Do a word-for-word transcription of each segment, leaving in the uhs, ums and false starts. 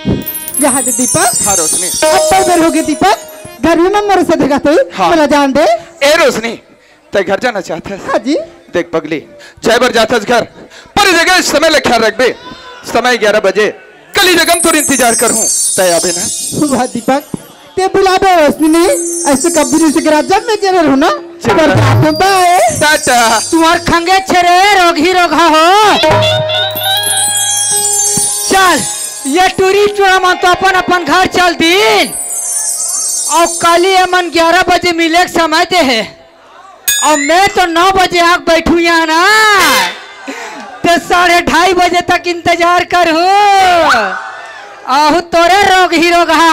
यहाँ दे दीपक। हाँ रोशनी। अब तो बेर हो गए दीपक, घर में मन मरो से देखा थे। हाँ। मला जान दे। ए रोशनी, तै घर जाना चाहत हस? हाँ जी। देख पगली, जाए बर जात हस घर, पर ए जगह समय ले ख्याल रखबे। समय ग्यारह बजे, काली जगह तोर इंतजार करहूँ, तै आबे ना। वाह दीपक, ते बुलाबे रोशनी नहीं, ऐसे कब भी नहीं से करा, जब मैं जरूर हूँ ना। चल। पर जात हूँ, बाय। टाटा। तुम्हार खंगे छेरे रोगही रोगहा हो। चल, ये टूरी टूरा मन तो अपन अपन घर चल दीन। अउ काली एमन ग्यारह बजे मिले के समय दे हे। अउ मैं तो नौ बजे आके बैठू यहाँ ना। ते साढ़े ढाई बजे तक इंतजार करहूँ। आहू तोरे रोगही रोगहा।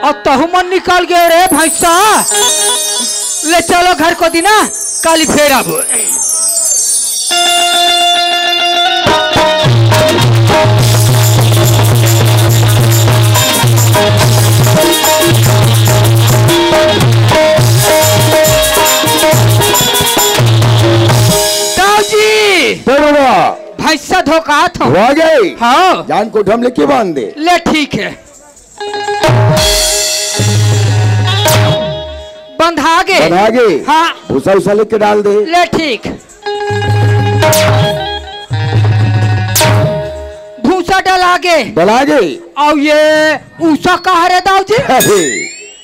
अउ तहू मन निकल गए रे भैंसा। ले चलो घर को दिना, काली फेर आबो। दाऊ जी। बरोबर। भैंसा धोकात हो। हो गई। हाँ। जान कोठा म लेके बांध दे। ले ठीक है। बंधा गे। बंधा गे। हाँ। भूसा उसा लेके डाल दे। ले ठीक। भूसा डला गे। डला गे। अउ ये उसा का हरे दाऊ जी? अरे,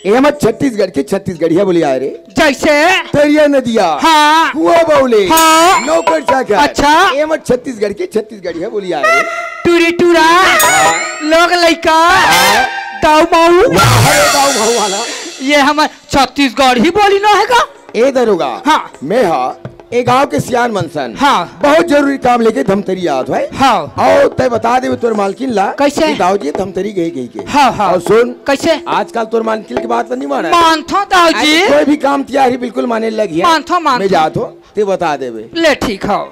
एमा छत्तीसगढ़ के छत्तीसगढ़िया बोली आए रे। जैसे? तरिया नदिया। हाँ। कुआं बौले। हाँ। नौकर चाकर। अच्छा। एमा छत्तीसगढ़ के छत्तीसगढ़िया बोली आए रे। टूरी टूरा। हाँ। लोग लइका। हाँ। दाऊ माऊ। वाह, अरे दाऊ माऊ वाला। ये हमर छत्तीसगढ़ी बोली ना हे का? ए दरोगा, हाँ। मैं हा ए गांव के सियान मनसन। हाँ। बहुत जरूरी काम लेके धमतरी आत हवय। हाँ। अउ तै बता देबे तोर मालकिन ला कैसे? कि दाऊ जी धमतरी गए गई के। हाँ, हाँ। अउ सुन, कैसे? आजकल तोर मालकिन के बात ला नहीं माना। मानथो दाऊ जी। अरे कोई भी काम तियारी बिल्कुल माने लगी है। मानथो, मानथो। मैं जात हो, ते बता देबे। ले ठीक हो।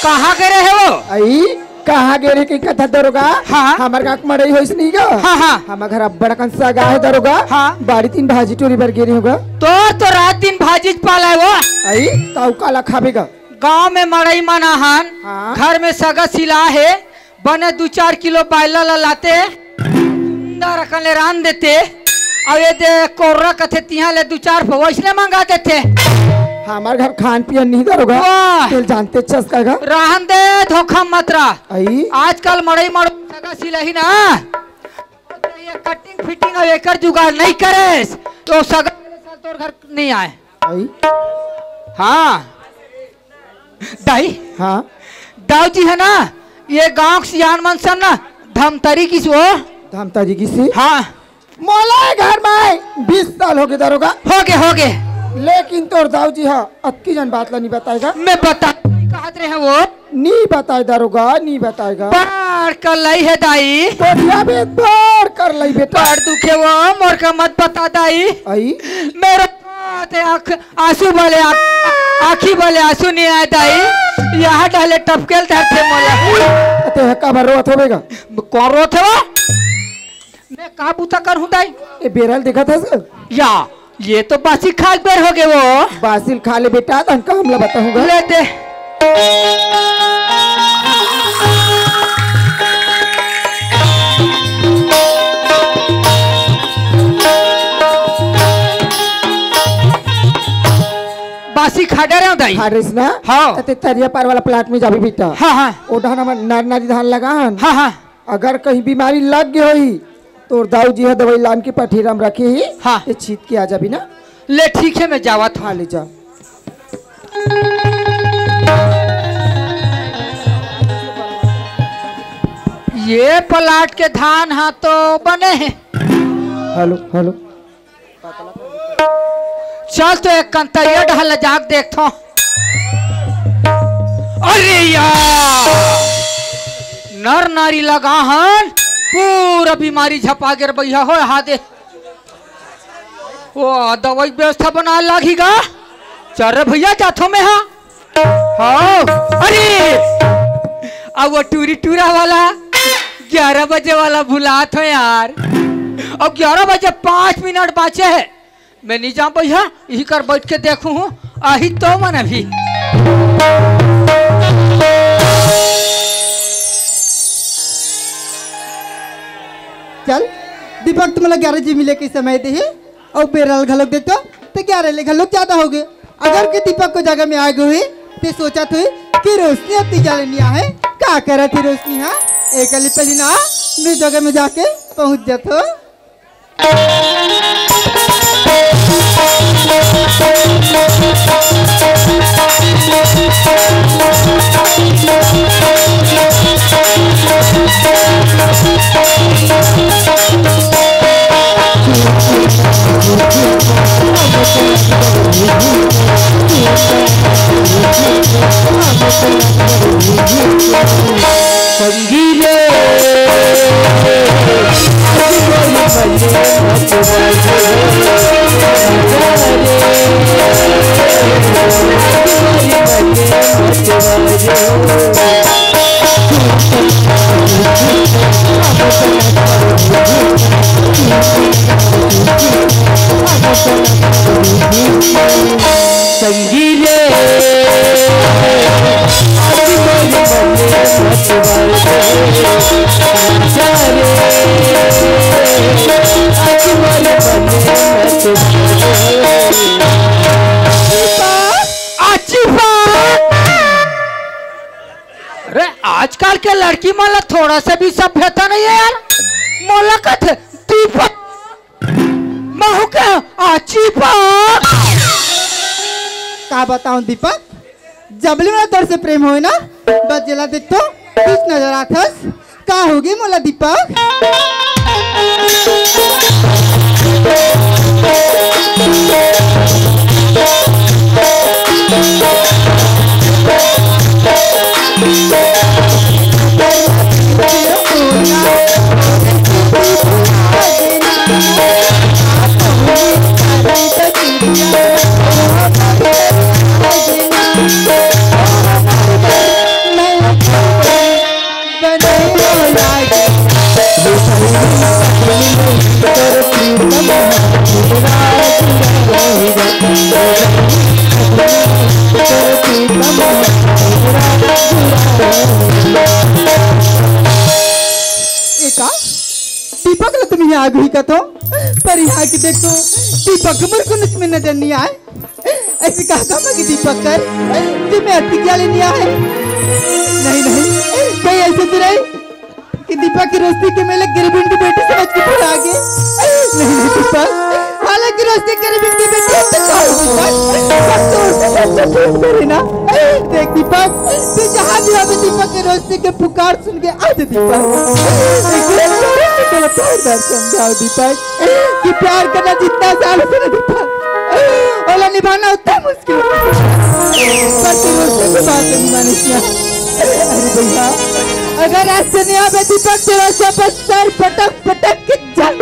कहाँ गे रहे हो? अई, कहाँ गे रहे के कथा दरोगा? हाँ। हमर गाँव के मड़ई होइस नहीं गा? हाँ, हाँ। हमर घर अब्बड़ अकन सगा हे दरोगा। हाँ। बाड़ी तीन भाजी टोरी बर गे रहे होगा। तोर तो रात दिन भाजी च पाला हे वो। अई, ताऊ काला खाबे गा? गांव में मड़ई मन आहन, हाँ। घर में सगा सिला हे, बने दू चार किलो बायला ला लाते, सुंदर अकन ले रांध देते, अउ ये दे कोर्रा कथे तिहां ले दू चार फो वइसने मंगा देते। हमर घर खान पियन नहीं दरोगा। वाह। तेल जानते चस का घर। रहन दे, धोखा मत रह। अई। आजकल मड़ई मड़ो सगा सिलाही ना। ये कटिंग फिटिंग अउ एकर जुगाड़ नहीं करेस, तो सगा वाले साल तोर घर नहीं आए। अई। हाँ। दाई। हाँ। दाऊ जी हे ना, ये गांव के सियान मन सन ना, धमतरी गिस वो। धमतरी गिस? हाँ। मोला ये घर में बीस साल हो गे दरोगा। हो गे, हो गे। लेकिन तोर दाऊ जी हा अतकी जन बात ला नहीं बताएगा। मैं बता, कहत रहे वो। नहीं बताए दरोगा, नहीं बताएगा। बड़ कलई हे दाई। कोठिया में बड़ कलई बेटा। बड़ दुखे वो, मोर का मत बता दाई। अई। मेरा ते आँख आंसू भले आ-, आँखी भले आंसू नहीं आए दाई, यहाँ डाले टपकेल धरथे मोला। ते ह काबर रोवत होबे गा? कौन रोवत हे वो? मैं का बूता करहूँ दाई? ए बेरल देखत हस? या, ये तो बासी खाए बेर हो गए वो। बासी ल खा ले बेटा, तन का हमला बताहूँ गा। ले दे। बासी खा डरे हो दाई। खा रहिस ना? हाँ। त ते तरिया पार वाला प्लाट में जाबे बेटा। हाँ, हाँ। ओ डहन हमर नर नारी धान लगा हन। हाँ, हाँ। अगर कहीं बीमारी लग गई होही, तोर दाऊ जी ह दवाई लान के पठेरा में रखे ही। हाँ। ते छीत के आ जाबे ना। ले ठीक है, मैं जावत हूँ। हाँ, ले जा। ये प्लाट के धान हा तो बने हे। Hello, hello. चल तो एक कंतरिया डहल जाके देखथो। अरे यार, नर नारी लगा हन, पूरा बीमारी झपा गे रे भैया हो, हा दे। वो दवाई व्यवस्था बनाए लागी गा। चल रे भैया, जाथो मैं हा। हाँ, अरे, अब वो टूरी टूरा वाला ग्यारह बजे वाला भुलात हो यार। अब ग्यारह बजे पाँच मिनट बाँचे हे। मैं नहीं जाऊँ भैया, इही कर बैठ के देखूँ हूँ, आही तो मन अभी। चल दीपक, तुमला ग्यारह बजे मिले के समय देहे। अउ बेरा ल घलोक देखो, ते ग्यारह ले घलोक ज्यादा हो गए। अगर के दीपक को जगह में आ गए हुई, ते सोचत हुई कि रोशनी अब तीजा ले नहीं आहे, का करत ही रोशनी? हाँ, एक अली पली ना, मैं जगह में जाके पहुंच जात हो। संगी रे, संगी रे, आज मोर मन मत वाजे। जा रे, आज मोर मन मत वाजे। आची बा। अरे, आजकल के लड़की मन ला थोड़ा सा भी सभ्यता नहीं है यार। मोला कथे दीपक, महू के आची बा। का बताऊं दीपक, जब ले मोला तोर से प्रेम होए ना, बस जेला देख तो तूच नजर आथस। का होगे मोला दीपक? एका दीपक ल तुम यहाँ आगू ही कथो, पर यहाँ के देखो, दीपक मोर को नजर में नजर नहीं आए। ऐसे कहा था मैं कि दीपक कर, कि मैं अति क्या लेने आए? नहीं, नहीं, कोई ऐसे तो नहीं कि दीपक की रोशनी के मेले गरीब की बेटी समझ के फिर आगे। नहीं, नहीं, दीपक, हालांकि रोशनी गरीब की बेटी है, तो कहो दीपक, पर तू उससे सच्चा प्रेम करे ना। देख दीपक, तू जहाँ भी हो, तो दीपक की रोशनी के पुकार सुन के आ जा दीपक। एक बार प्यार से समझाओ दीपक, कि प्यार करना जितना आसान होता है दीपक, ओला निभाना उतना मुश्किल। पर तू रोशनी की बात नहीं माने क्या? अरे भैया, अगर आज से नहीं आवे दीपक, तेरा सब सर पटक पटक के जल।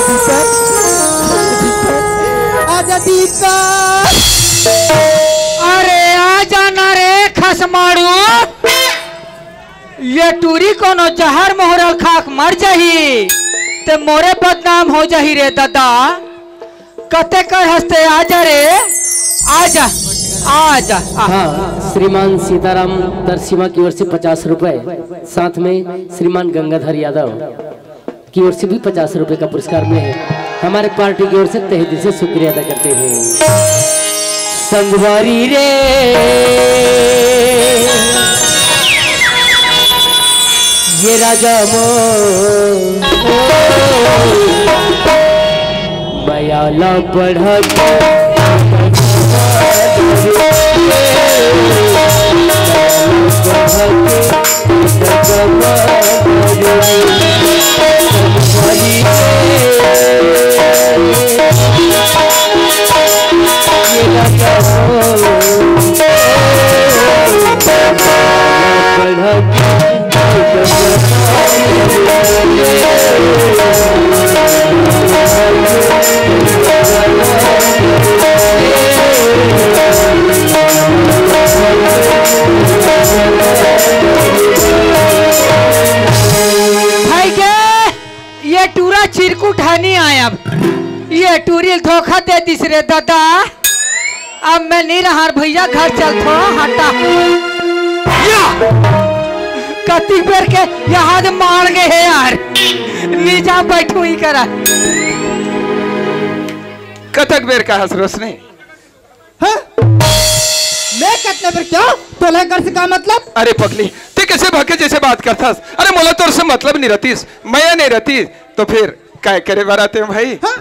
दीपक, आजा दीपक। अरे आजा ना रे खसमाड़ू, ये टूरी कोनो जहर मोहरल खाक मर जाही, ते मोरे बदनाम हो जाही रे दादा। कते कर हंसते, आजा रे, आजा, आजा, आ। हाँ, श्रीमान सीताराम दरसीमा की ओर से पचास रुपए, साथ में श्रीमान गंगाधर यादव की ओर से भी पचास रुपए का पुरस्कार मिले हैं। हमारे पार्टी की ओर से तहे दिल से शुक्रिया अदा करते हैं। संगवारी रे, ये राजा मो बयाला बढ़त टूरा चिरकुट ह नी आय अब। ये टूरी ल धोखा दे दिस रे दादा। अब मैं नी रहंव भैया, घर चलथों, हटा। या! कतिक बेर के यहाँ दे मार गए हे यार। नी जा बैठूं ही करा। कतक बेर का हस रोशनी? हाँ? मैं कतना बेर का? तोला एकर से का मतलब? अरे पगली, तैं कइसे भक्के जइसे बात करथस? अरे मोला तोर से मतलब नी रहतिस, मया नी रहतिस, तो फिर काय करे बर आते भाई? हाँ?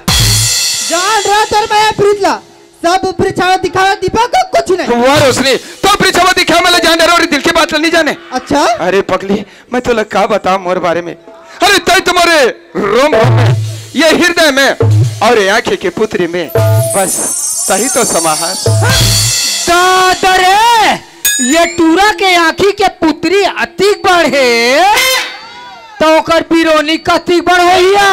जान रहा तोर मया प्रीत ला, सब ऊपरी छावा दिखावा दीपक, कुछ नहीं। वाह रोशनी, तैं ऊपरी छावा दिखावा ला जान रहा अउ दिल के बात ला नी जाने। अच्छा? अरे पगली, मैं तोला का बतावं मोर बारे में। अरे तैं तो मोरे रोम रोम में, ये हृदय में अउ ये आँखी के पुतरी में, बस तहीं तो समा हस। दादा रे, ये टूरा के आँखी के पुतरी अतिक बड़ हे, त ओकर बिरोनी कतिक बड़ होही या?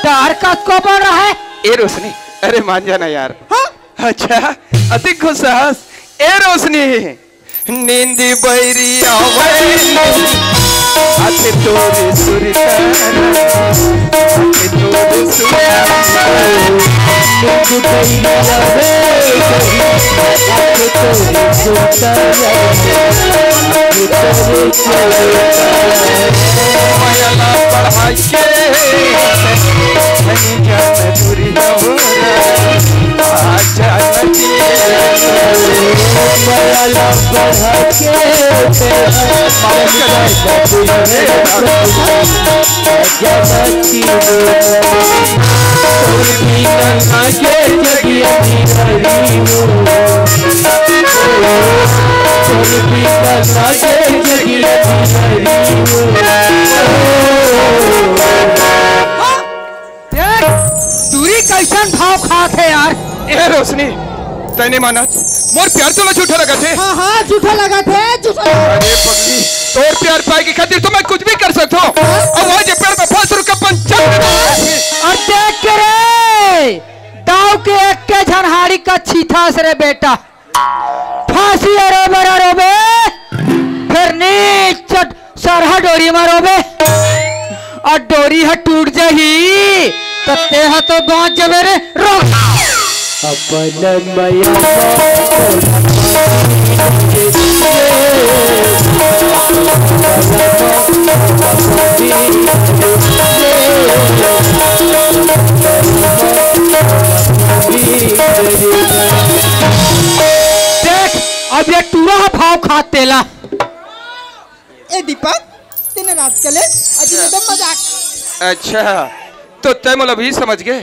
डर कतको बड़ रहे। ए रोशनी, अरे मान जाना यार। हाँ? अच्छा, अतिक गुस्सा हस। ए रोशनी, नींदी बइरी आवय, आथे तोरे सुरता, आथे तोरे सुरता। नींदी बइरी आवय, आथे तोरे सुरता, आथे तोरे सुरता। मया ला बढ़ा के, नहीं जान दूरी हो। देख, टूरी कइसन भाव खात हे यार। ए रोशनी, तैं नइ मानत, मोर प्यार तोला झूठा लगत हे। हाँ, हाँ, झूठा लगत हे, झूठा लगत हे। अरे पगली, तोर प्यार पाए के खातिर तो मैं कुछ भी कर सकथों। हाँ? अउ आज ये पेड़ में फंस रुक अपन जान दे। अउ देख के रे, दाऊ के एक के झन हाड़ी का छीथास रे बेटा। फांसी अरे बरा रोबे, फिर नीच सरहा डोरी म रोबे, अउ डोरी ह टूट जाही, त तेहा तो बांच जबे रे। रोक। अपन मया देख, अब ये टूरा ह भाव खात तेला। ए दीपक, तेने राज के ले, अजी एकदम मजाक। अच्छा, तो तैं मोला भी समझ गे?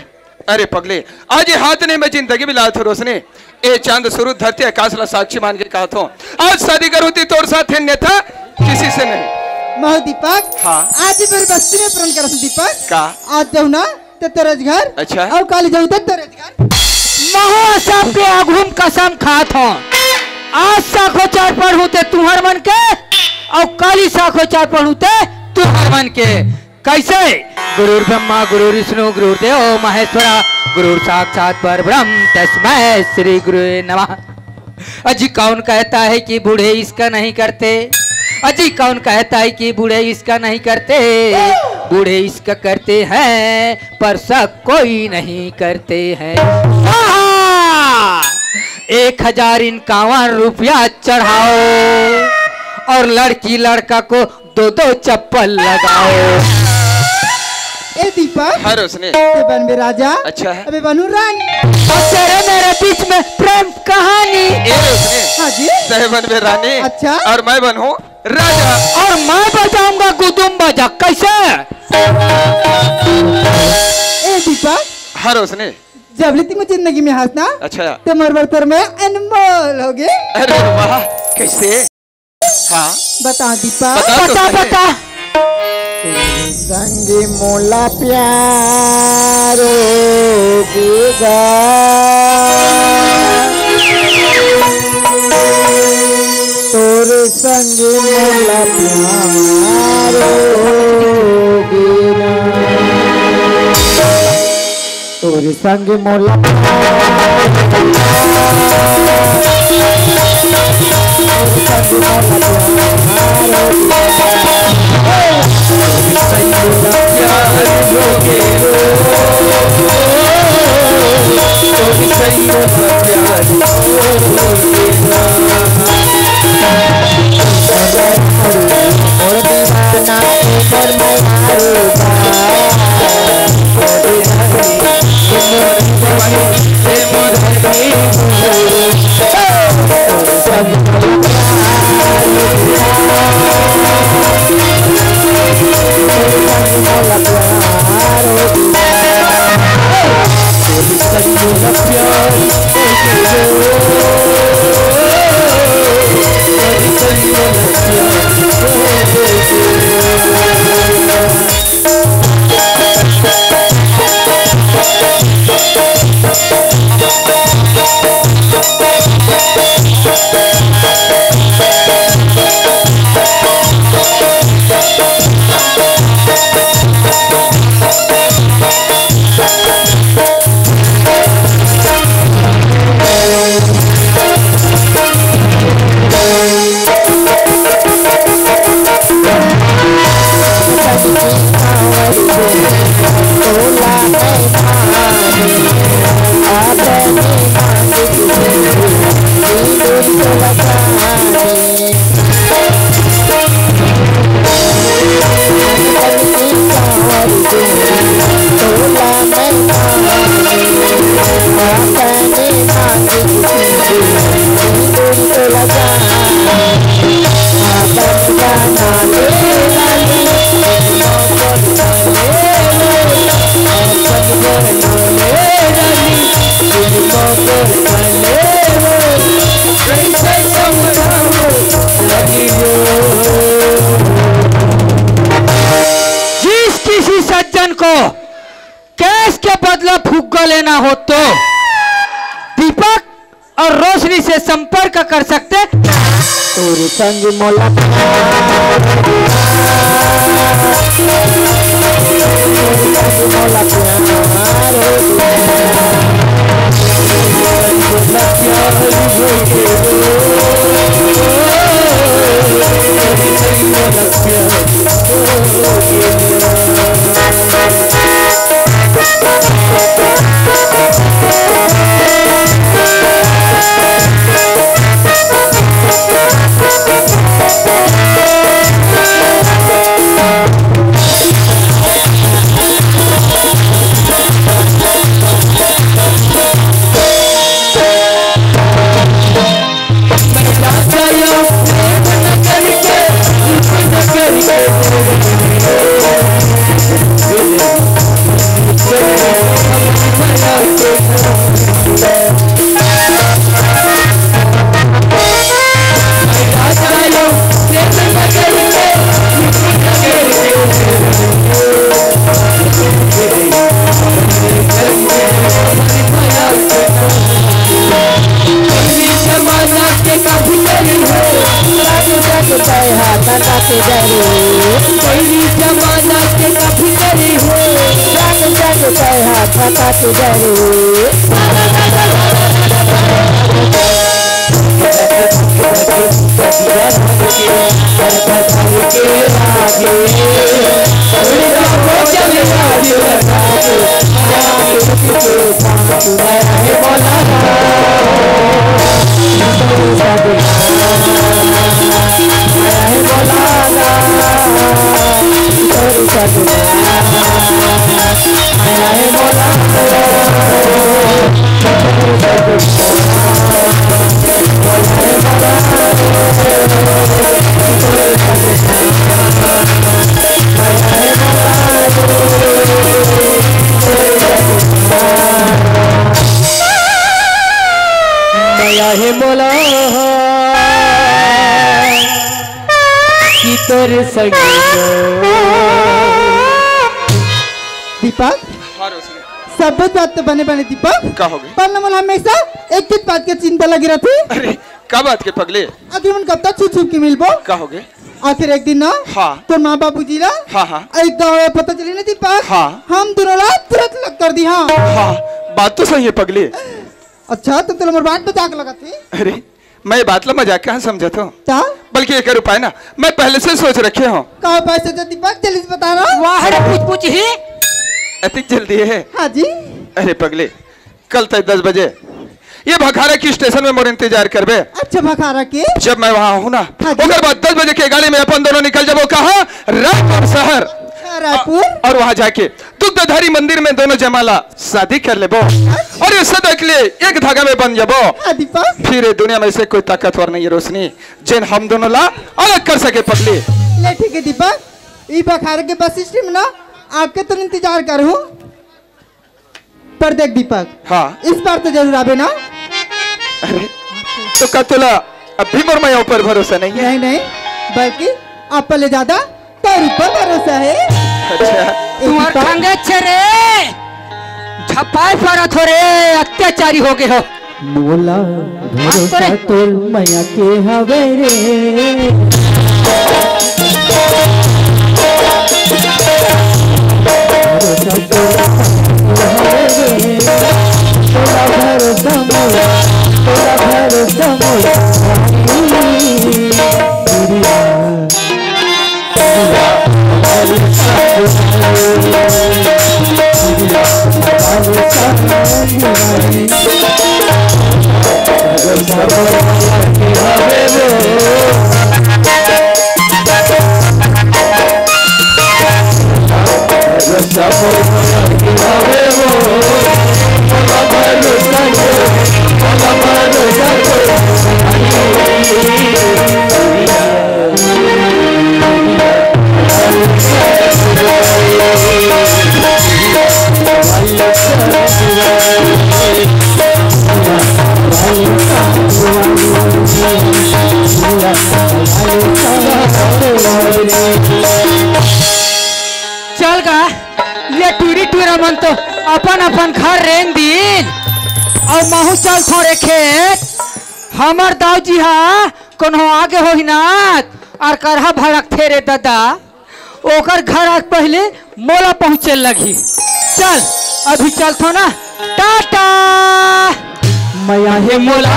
अरे पगले, आज ये हाथ नहीं मैं जिंदगी बिलावत हों रोशनी। ए चांद सूरज धरती आकाश ला साक्षी मान के कहत हों, आज शादी करहूं त तोर साथ, अन्यथा किसी से नहीं। महू दीपक, हाँ। आज मेरे बस्ती में प्रण करत हों दीपक। का? आज जाहूं ना, त तोर घर। अच्छा। अउ काली जाहूं त तोर घर। महू सबके आघू म कसम खात हों। आज साखोचार पढ़हूं त तुंहर मन के, अउ काली साखोचार पढ़हूं त तुंहर मन के। कइसे? गुरुर्ब्रह्मा गुरुर्विष्णु गुरुर्देव महेश्वरा, गुरुर्साक्षात् परब्रह्म तस्मै श्री गुरुवे नमः। अजी कौन कहता है कि बूढ़े इश्क नहीं करते? अजी कौन कहता है कि बूढ़े इश्क नहीं करते? बूढ़े इश्क करते हैं पर शक कोई नहीं करते हैं। स्वाहा! एक हजार इक्यावन रुपया चढ़ाओ और लड़की लड़का को दो दो चप्पल लगाओ। ए दीपक। हाँ रोशनी। तैं बनबे राजा। अच्छा। अबे बनहूं रानी। अउ तेरे मेरे बीच में प्रेम कहानी। ए रोशनी। हाँ जी। तैं बनबे रानी। अच्छा। अउ मैं बनहूं राजा। अउ मैं बजाऊंगा गुदुम बाजा। कइसे? ए दीपक। हाँ रोशनी। जब ले तैं जिंदगी में हस ना, अच्छा। त मोर बर तोर मया अनमोल होगे। अरे वाह, कइसे? हाँ। बता दीपक। बता तो बता, सही। बता। तोर संग मोला प्यार होगे गा। तोर संग मोला प्यार होगे ना। तोर संग मोला जिस किसी सज्जन को कैश के बदला फुग्गा लेना हो तो दीपक और रोशनी से संपर्क कर सकते। तोर संग मोला प्यार, तोर संग मोला प्यार हो गया। मया हे मोला कि तोर संग। दीपक, हाँ रोशनी। सब बात तो बने बने दीपक। का हो गए? पर न मोला हमेशा एक चीज बात के चिंता लगे रहती। अरे, का बात के पगले? आखिर मन कब तक छुप छुप के मिलबो? का हो गए? आखिर एक दिन ना, हाँ। तोर माँ बाबूजी ला, हाँ, हाँ। एक गाँव में पता चली ना दीपक, हाँ। हम दोनों ला तुरंत अलग कर दी, हाँ। हाँ, बात तो सही है पगले। अच्छा, तो तोला मोर बात मजाक लगत हे? अरे, मैं ये बात ला मजाक कहाँ समझत हूँ? का? बल्कि एकर उपाय ना, मैं पहले से सोच रखे हूँ। का उपाय सोचे दीपक? जल्दी से बता ना। वाह रे, पूछ पूछ ही। अतिक जल्दी हे। हाँ जी। अरे पगली, कल तय दस बजे ये भखारा के स्टेशन में मोर इंतजार करबे। अच्छा, भखारा के? जब मैं वहाँ हूँ ना, हाँ जी। ओकर बाद दस बजे के गाड़ी में अपन दोनों निकल जाबो। कहाँ? रायपुर शहर। अच्छा, रायपुर। और वहाँ जाके दुग्धधारी मंदिर में दोनों जयमाला शादी कर लेबो। अच्छा। और ये सदा के लिए एक धागा में बन जाबो। हाँ दीपक। फिर ये दुनिया में से कोई ताकतवर नहीं है रोशनी, जेन हम दोनों ला अलग कर सके पगली। ले ठीक है दीपक, ई भखारा के बस स्टैंड में ना आके तो इंतजार करहूँ। पर देख दीपक, हाँ। इस बार तो जरूर आबे ना। अरे, तो का तोला अब भी मोर मया ऊपर भरोसा नहीं है? नहीं, नहीं, बल्कि आप ले ज्यादा तोर ऊपर भरोसा है। अच्छा। ए तुम्हार दीपक। खंगे छे रे, झपाए परत हो रे, अत्याचारी हो गए हो। मोला भरोसा तोर मया के हवे रे। भरोसा तोर मया के हवे रे। तोला भरोसा मोर, तोला भरोसा मोर। चल गा, ये टूरी टूरा मन तो अपन अपन घर रेंग दिन, अउ महू चल थोरे खेत। हमर दाऊ जी हा कोनो आगे होही नात, अउ करहा भड़कथे रे ददा। ओकर घर आके पहले मोला पहुँचे लगही। चल, अभी चलथो ना, टाटा। मया हे मोला।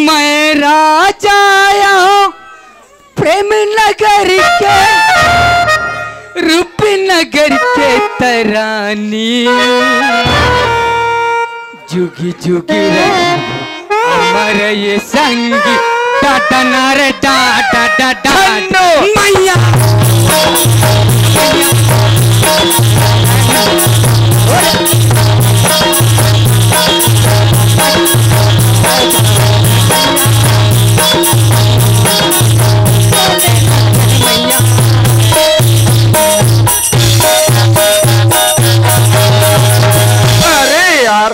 मैं राजा आया प्रेम नगर के, रूपनगर के तरानी। जुगी जुगी रहे अमर ये संगी, डाडा नारे डाडा डाडा। मैया। अरे यार,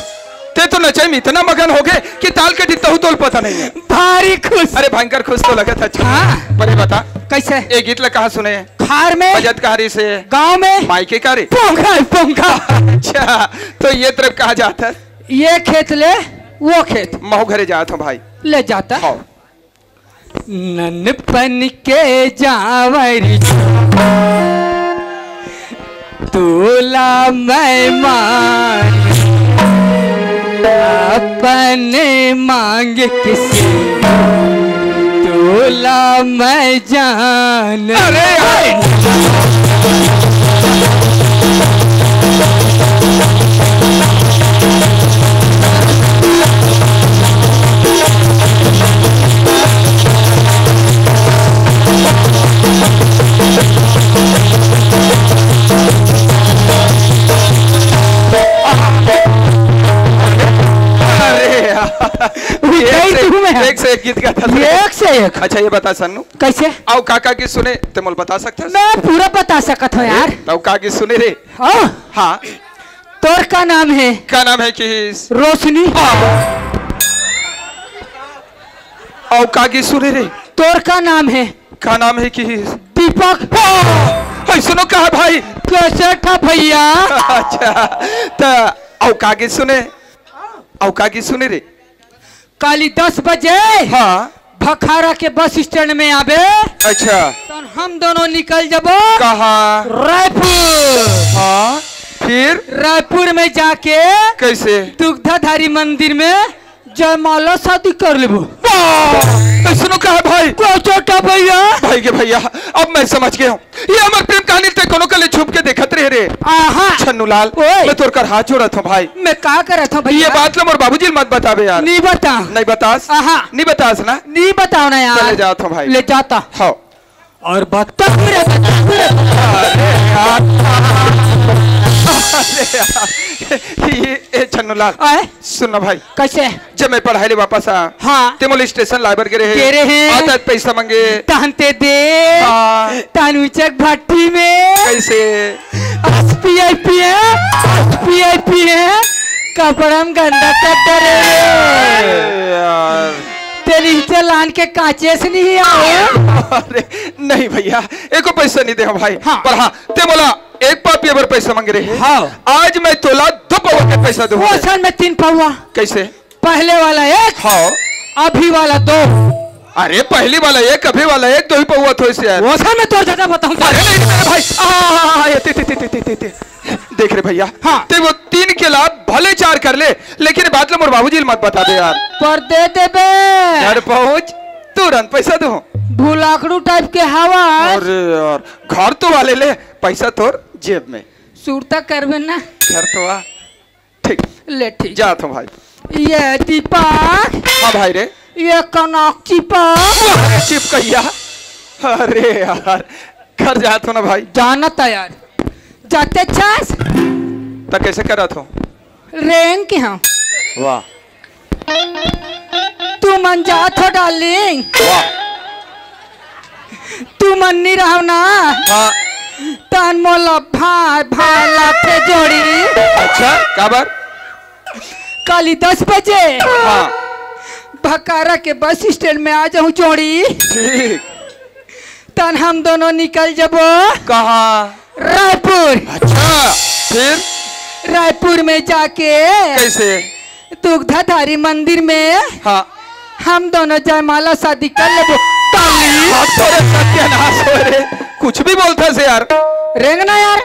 ते तो नचाई में इतना मगन हो गए कि ताल के टित्ता हूँ तोल पता नहीं है। भारी खुश। अरे भयंकर खुश तो लगत है। अच्छा, हाँ। पर ये बता, कैसे? ये गीत ला कहाँ सुने? खार में। बजत कहारी से? गाँव में। माई के का रे? पोंगा, पोंगा। अच्छा, तो ये तरफ कहाँ जात है? ये खेत ले, वो खेत। महू घरे जात हूँ भाई। ले जाता। हाँ। ननपन के जांवर तोला मैं मान, अपन मांग किसे तोला मैं जान। अरे यार। अरे यार। वो एक गई से, तू में। एक से एक गीत गाता था। एक से एक। अच्छा, ये बता सन्नू। कैसे? अउ का का गीत सुने, ते मोल बता सकथस? मैं पूरा बता सकत हूँ यार। अउ का गीत सुने रे? हाँ। हाँ। तोर का नाम है? का नाम है किस? रोशनी। हाँ। अउ का गीत सुने रे? तोर का नाम है? का नाम है किस? दीपक। हाँ। ऐसनो कहा भाई? कैसे था भैया? अच्छा, त अउ का गीत सुने? अउ का गीत सुने रे? काली दस बजे हाँ। भखारा के बस स्टैंड में आबे। अच्छा। तन हम दोनों निकल जबो। कहाँ? रायपुर। हाँ। फिर? रायपुर में जाके कैसे? दुग्धाधारी मंदिर में जयमाला शादी कर लेबो। वाह! कैसनो कहा भाई? को छोटा भैया। भाई के भैया, अब मैं समझ गया हूँ। ये हमर प्रेम कहानी ते कोनो कले छुप के देखत रहे रे। आहा। छन्नू लाल, ओए। मैं तोर कर हाथ जोड़त हूँ भाई। मैं का करत हूँ भैया? ये बात ला मोर बाबूजी ल मत बताबे यार। नहीं बता। नहीं बतास? आहा। नहीं बतास ना? नहीं बताओ ना यार। चले जात हूँ भाई। ले जाता। हाँ। और बता। अरे यार। अरे यार। ये, ए छन्नू लाल। आए? सुन ना भाई। कैसे? जब मैं पढ़ाई ले वापस आ, हाँ। ते मोला स्टेशन लाए बर गे रहे। गे रहे। आत आत पैसा मांगे। तहन ते दे। हाँ। तहन उचक भट्टी में। कैसे? एसपीआई पिए, एसपीआई पिए, कपड़ा में गंदा कर डरे। अरे यार। ते नीचे लान के कांचे से नहीं आओ। अरे नहीं भैया, एको पैसा नहीं दे हम भाई। हाँ। पर हाँ, ते मोला एक पा पिए बर पैसा मांगे रहे। हाँ। आज मैं तोला दो पौवा के पैसा दूंगा। वो सन में तीन पौवा। कैसे? पहले वाला एक, हाँ। अभी वाला दो। अरे, पहली वाला एक, अभी वाला एक, दो ही पौवा थोइस यार। वो सन में तोर दादा बताऊं। अरे, नहीं, नहीं, भाई। आ, आ, आ, आ, ये, ते, ते, ते। देख रे भैया, हाँ। ते वो तीन के लाभ भले चार कर ले, लेकिन बात ला मोर बाबूजी ल मत बताबे यार। पर दे देबे। घर पहुंच, तुरंत पैसा दूं। भुलाकड़ू टाइप के हवा। अरे यार, घर तो वाले ले, पैसा तोर जेब में। सुरता करबे ना। घर तो आ। ठीक। ले ठीक। जात हूँ भाई। ये दीपक। हाँ भाई रे। ये कनक चिपक। अरे चिपकैया। अरे यार, घर जात हूँ ना भाई। जानत है यार। जाते छस। त कैसे करत हो? रेंग के हाँ। वाह। तुमन जात हो डार्लिंग। वाह। तुमन नी रहव ना। हाँ। तहन मोला भाई भाई लाथे जोड़ी। अच्छा, काबर? काली दस बजे। हाँ। भकारा के बस स्टैंड में आ जाहूं जोड़ी। ठीक। तहन हम दोनों निकल जबो। कहाँ? रायपुर। अच्छा, फिर? रायपुर में जाके। कैसे? दुग्धाधारी मंदिर में। हाँ। हम दोनों जयमाला शादी कर लेबो। ताली। हाँ, तोरे सत्यानाश हो रे। कुछ भी बोलत हस यार। रेंगना यार।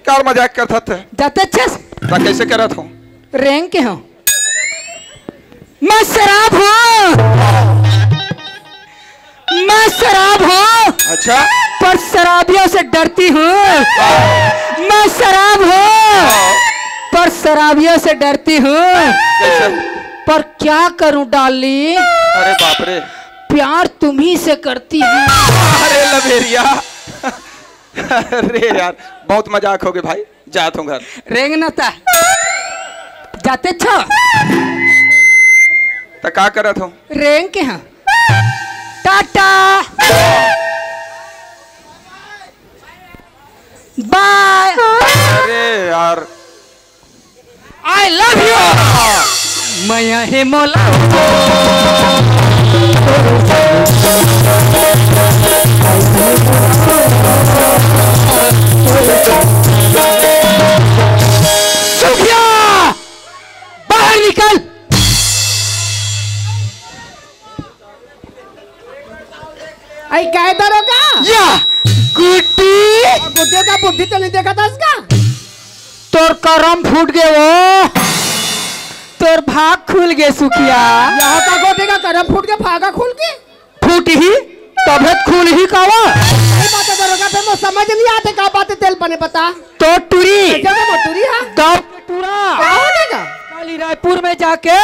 कार मजाक करत हस। जाते छस। त कैसे करत हो? रेंग के हो। मैं शराब हूँ, मैं शराब हूँ। अच्छा। पर शराबियों से डरती हूँ। मैं शराब हूँ, हाँ। पर शराबियों से डरती हूँ। कैसे? पर क्या करूँ डार्लिंग? अरे बाप रे। प्यार तुम्ही से करती हूँ। अरे लबेरिया। अरे यार, बहुत मजाक हो गए भाई। जात हूँ घर। रेंग न ता। जाते छो। त का करत हो? रेंग के हाँ। टाटा। बाय। अरे यार। I love you। मया हे मोला। सुखिया, बाहर निकल। आई काय दरोगा? या, गुड्डी। गुड्डी का बुद्धि तो नहीं देखा था इसका? तोर करम फूट गे वो, तोर भाग खुल गे सुखिया। यहाँ का गोटे का करम फूट के भागा खुल के? फूट ही, तभे खुल ही कावा। सही बात है दरोगा, फिर वो समझ नहीं आते का बात है, तेल पने पता। तो टूरी। कैसे वो टूरी है? गाँव के टूरा। का होने का? काली रायपुर में जाके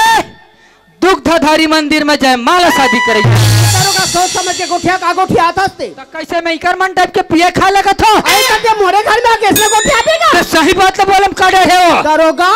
दुग्धाधारी मंदिर में जयमाला शादी करे। दरोगा सोच समझ के गोठिया का गोठिया आथस ते। त कैसे मैं इकर मन टाइप के पिए खा लगत हो? अरे त ते मोरे घर में आके इसने गोठिया पीगा? तो सही बात तो बोलम काढ़े है वो। दरोगा,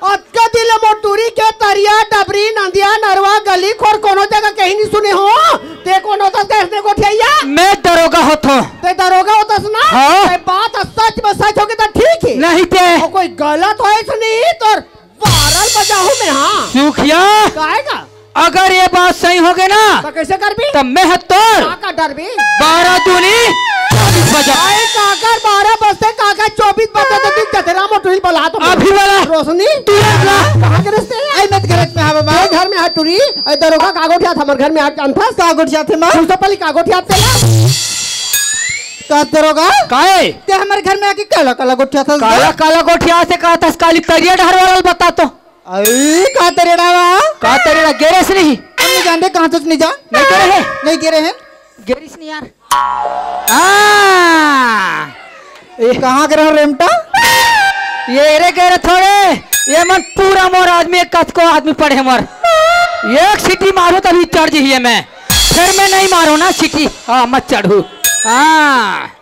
अतका दिन ले मोर टूरी के तरिया, डबरी, नंदिया, नरवा, गली, खोर कोनो जगह कहीं नहीं सुने हो। ते कौन होतस का इसने गोठिया? मैं दरोगा होत हो। ते दरोगा होतस ना? हाँ। ते बात सच में सच होगी तो ठीक है। नहीं ते। और कोई गलत होइस नहीं तो बारल बजाहूं मैं, हाँ। सुखिया। काहे का? अगर ये बात सही हो गई ना, तो कैसे करबी? तो मैं ह तोर का, का डरबी? बारह दूनी चौबीस बजा। आई काकर बारह बजते, काका चौबीस बजते तो तू जतरा मोटुल बला तो अभी वाला। रोशनी? तुरंत ला। कहाँ के रिश्ते हैं? आई मत गरज में हवा माँ। घर में हाथ टूरी, अरे दरोगा का गोठिया था, हमर घर में हाथ जानता। का गोठिया थे माँ? तू तो पहले का गोठिया तेला। का दरोगा? काहे? ते हमर घर में आके काला काला गोठियाथस गा? काला काला गोठियाथस, काली तरिया डहर वाला ल बता तो। अरे, का तरिया डहर? का तरिया गेरेस नहीं? हम नहीं जानते, कहाँ तक नहीं जान। नहीं गेरे हे? नहीं गेरे हे। गेरिस नहीं यार। हाँ। ए, कहाँ गे रहे रेमटा? ये रे गे रहे थोड़े, ये मन पूरा मोर आदमी, एक कतको आदमी पड़े मोर। एक सीटी मारो तभी चढ़ जइही मैं। फिर मैं नहीं मारो ना सीटी, हाँ, मत चढ़ू। हाँ।